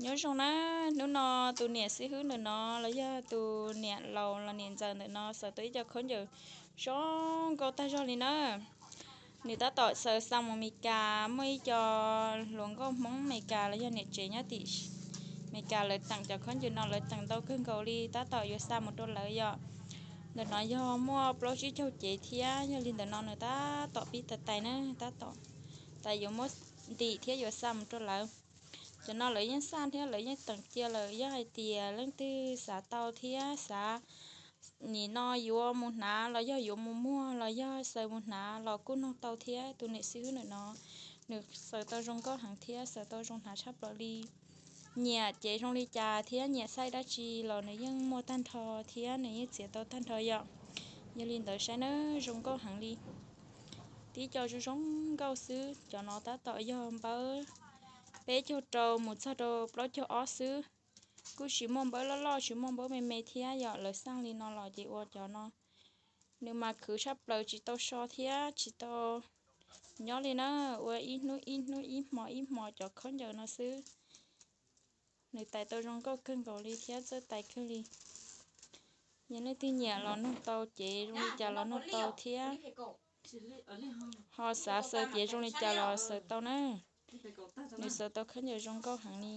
Nyob zoo na, hnub no tus niam xib hwb ntawm no los yog tus niam laus los niam ntxawm ntawm no xaws tau ib co khaub ncaws zoo nkauj tag zog li na. Nws tab tom xaws xa mus Meskas, muaj ib co hluas nkauj Hmoob Meskas los yog niam tsev nyob tim Meskas lawv teem cov khaub ncaws no lawv teem ntau kawg nkaus li, tab tom yuav xa mus rau lawv yom. Ntawm no yog muaj plaub tsib caug cev thiab, yog li ntawm no nws tab tom pib tais tais na, tab tom tais yuav muab ntim thiab yuav xa mus rau lawv. Cov no lawv yeej xaj thiab lawv yeej teem cia lawm, yog hais tias leej twg xav tau thiab xav nim no yuav mus hnav los yog yuav mus muag los yog xaws mus hnav los kuj nug tau thiab. Tus niam xib hwb ntawm no nws xaws tau zoo nkauj heev thiab xaws tau zoo hnav tshaj plaws li. Nyiam cev zoo li cas thiab nyiam xaij dab tsi los nws yeej muaj tag nrho thiab nws yeej txiav tau tag nrho yom. Yog li ntawd saib nawb, zoo nkauj heev li. Tib co zoo zoo nkauj xwb, cov no tab tom yog npawb peb caug rau mus txog rau plaub caug ob xwb. Kuj tsis muaj npawb loj loj tsis muaj npawb me me thiab yom, lawv xaj li no los ces ua cov no nws mas khwv tshaj plaws tsis tau so thiab tsis tau nyob li na, ua ib hnub ib hnub ib hmo ib hmo cov khaub ncaws no xwb. Nws tais tau zoo nkauj kawg nkaus li thiab txawj tais kawg li. Yog leej twg nyiam los nug tau, cev zoo li cas los nug tau thiab ho xav xaws cev zoo li cas los xaws tau na. Nws xaws tau khaub ncaws zoo nkauj heev li.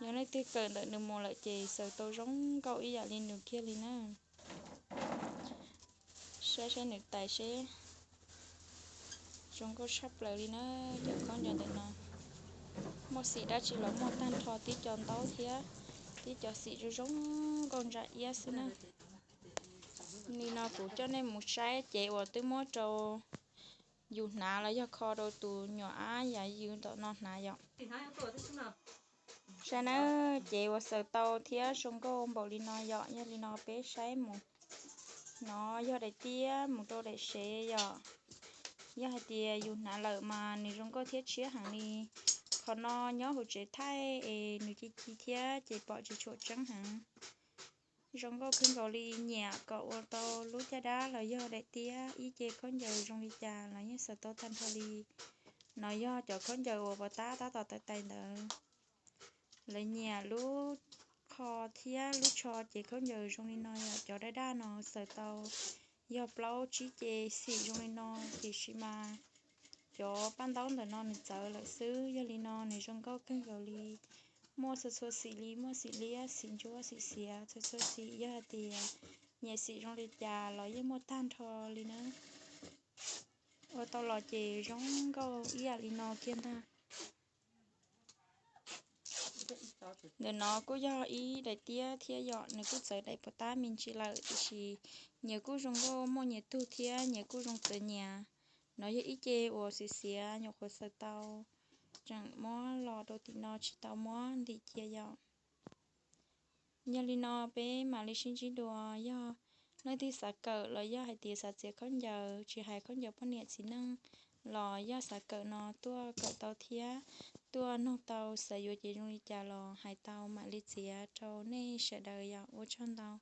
Yog leej twg kawm ntawm nws mus lawm ces xaws tau zoo nkauj ib yam li nws kiag li na. Saib saib nws tais seb, zoo nkauj tshaj plaws li na. Cov khaub ncaws ntawm no muaj xim dab tsi los muaj tag nrho, tib co ntaub thiab tib co xim zoo zoo nkauj ntsa iab xwb na. Li no kuv coj nej mus saib cev uas twb muab rau yus hnav los yog kho rau tus nyuam ab yav yws tom no hnav yom. Saib na, cev uas xaws tau thiab zoo nkauj npaum li no yom. Yog li no peb saib mus, no yog daim tiab mus rau daim sev yom. Yog hais tias yus hnav lawm mas nws zoo nkauj thiab tshiab heev li. Qhov no nyob hauv tsev thaij es nws ci ci thiab ces pom tsis tshua tseeb heev. Zoo nkauj kawg nkaus li, nyiam kom ua tau lub caj dab los yog daim tiab ib ce khaub ncaws zoo li cas los yeej xaws tau tag nrho li. No yog cov khaub ncaws uas pos tab tab tom tais tais ntawd. Lawv nyiam lub qho thiab lub tsho cev khaub ncaws zoo li no yom. Cov daj daj no xaws tau yog plaub tsib ce xim zoo li no, tiam sis mas cov paj ntaub ntawm no nws txawv lawm xwb. Yog li no nws zoo nkauj kawg nkaus li. Muaj txhua txhua xim li, muaj xim liab, xim ntsuab, xim xiav, txhua txhua xim. Yog hais tias nyiam xim zoo li cas los yeej muaj tag nrho li na. Ua tau los ces zoo nkauj ib yam li no kiag ntag. Ntawm no kuj yog ib daim tiab thiab yom, nws kuj txawv daim pos tab me ntsis lawm tiam sis nyias kuj zoo nkauj muaj nyias tug thiab nyias kuj zoo txawv nyias. No yog ib ce uas xiav xiav nyuam qhuav xaws tau, tseem muab los rau tim no tsis tau muab ntim cia yom. Yog li no peb mam li sib ntsib dua, yog leej twg xav kawm los yog hais tias xav txiav khaub ncaws, tsis hais khaub ncaws poj niam txiv neej los yog xav kawm no tuaj kawm tau thiab tuaj nug tau, xav yuav ces zoo li cas los hais tau mam li txiav rau nej sawv daws yom. Ua tsaug ntau.